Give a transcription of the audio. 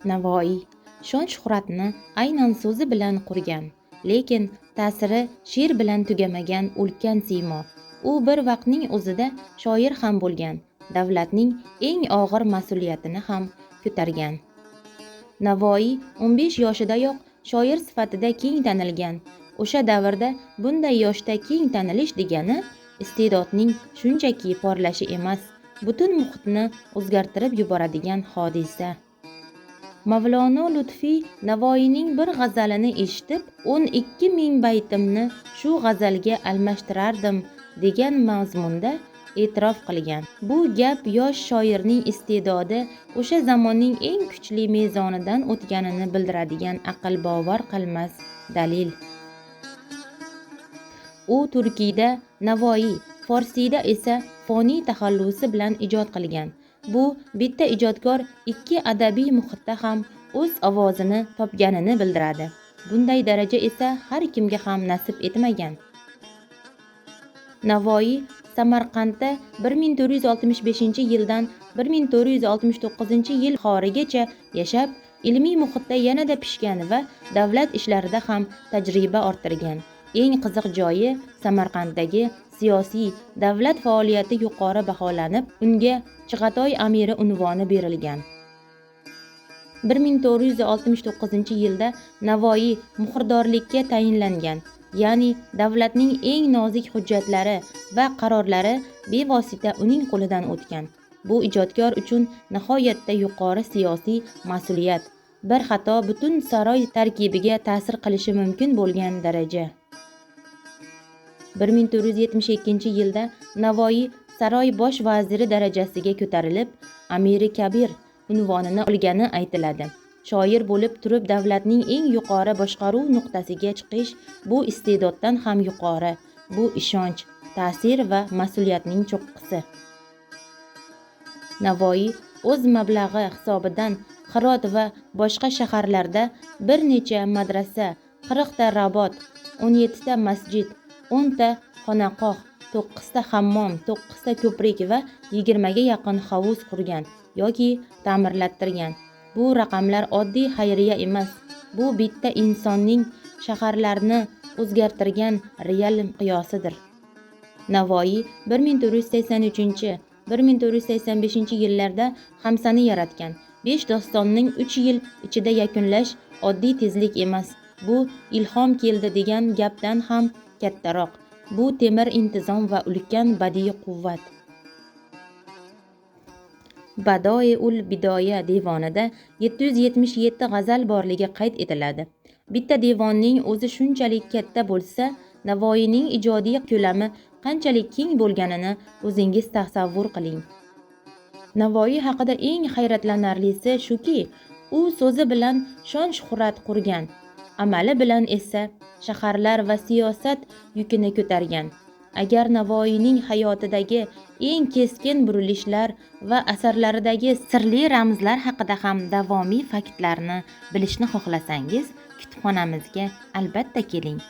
Navoiy shon-shuhratni aynan so'zi bilan qurgan, lekin ta'siri she'r bilan tugamagan ulkan siymo. U bir vaqtning o'zida shoir ham bo'lgan, davlatning eng og'ir mas'uliyatini ham ko'targan. Navoiy 15 yoshidayoq shoir sifatida keng tanilgan. O'sha davrda bunday yoshda keng tanilish degani iste'dodning shunchaki porlashi emas, butun muhitni o'zgartirib yuboradigan hodisa. Mavlono Lutfiy Navoiyning bir g'azalini eshitib, 12 ming baytimni shu g'azalga almashtirardim degan mazmunda e'tirof qilgan. Bu gap yosh shoirning iste'dodi o'sha zamonning eng kuchli mezonidan o'tganini bildiradigan aql bovar qilmas dalil. U turkiyda Navoiy, forsiyda esa Foniy taxallusi bilan ijod qilgan. Bu bitta ijodkor ikki adabiy muhitda ham o'z ovozini topganini bildiradi. Bunday daraja esa har kimga ham nasib etmagan. Navoiy Samarqandda 1465-yildan 1469-yil oxirigacha yashab, ilmiy muhitda yanada pishgan va davlat ishlarida ham tajriba orttirgan. Eng qiziq joyi, Samarqanddagi siyosiy, davlat faoliyati yuqori baholanib, unga Chig'atoy amiri unvoni berilgan. 1469-yilda Navoiy muhrdorlikka tayinlangan, ya'ni davlatning eng nozik hujjatlari va qarorlari bevosita uning qo'lidan o'tgan. Bu ijodkor uchun nihoyatda yuqori siyosiy mas'uliyat. Bir xato butun saroy tarkibiga ta'sir qilishi mumkin bo'lgan daraja. 1472-yilda Navoiy saroy bosh vaziri darajasiga ko'tarilib, Amiri Kabir unvonini olgani aytiladi. Shoir bo'lib turib davlatning eng yuqori boshqaruv nuqtasiga chiqish bu iste'doddan ham yuqori, bu ishonch, ta'sir va mas'uliyatning cho'qqisi. Navoiy o'z mablag'i hisobidan Hirot va boshqa shaharlarda bir necha madrasa, 40 ta rabot, 17 ta masjid, 10 ta xonaqoh, 9 ta hammom, 9 ta ko'prik va 20 ga yaqin hovuz qurgan yoki ta'mirlattirgan. Bu raqamlar oddiy xayriya emas, bu bitta insonning shaharlarni o'zgartirgan real miqyosidir. Navoiy 1483-1485 yillarda Xamsani yaratgan. 5 dostonning 3 yil ichida yakunlash oddiy tezlik emas. Bu ilhom keldi degan gapdan ham kattaroq. Bu temir intizom va ulkan badiiy quvvat. Badoiul Bidoya devonida 777 g'azal borligi qayd etiladi. Bitta devonning o'zi shunchalik katta bo'lsa, Navoiyning ijodiy ko'lami qanchalik keng bo'lganini o'zingiz tasavvur qiling. Navoiy haqida eng hayratlanarlisi shuki, u so'zi bilan shon-shuhrat qurgan, amali bilan esa shaharlar va siyosat yukini ko'targan. Agar Navoiyning hayotidagi eng keskin burilishlar va asarlaridagi sirli ramzlar haqida ham davomiy faktlarni bilishni xohlasangiz, kutubxonamizga albatta keling.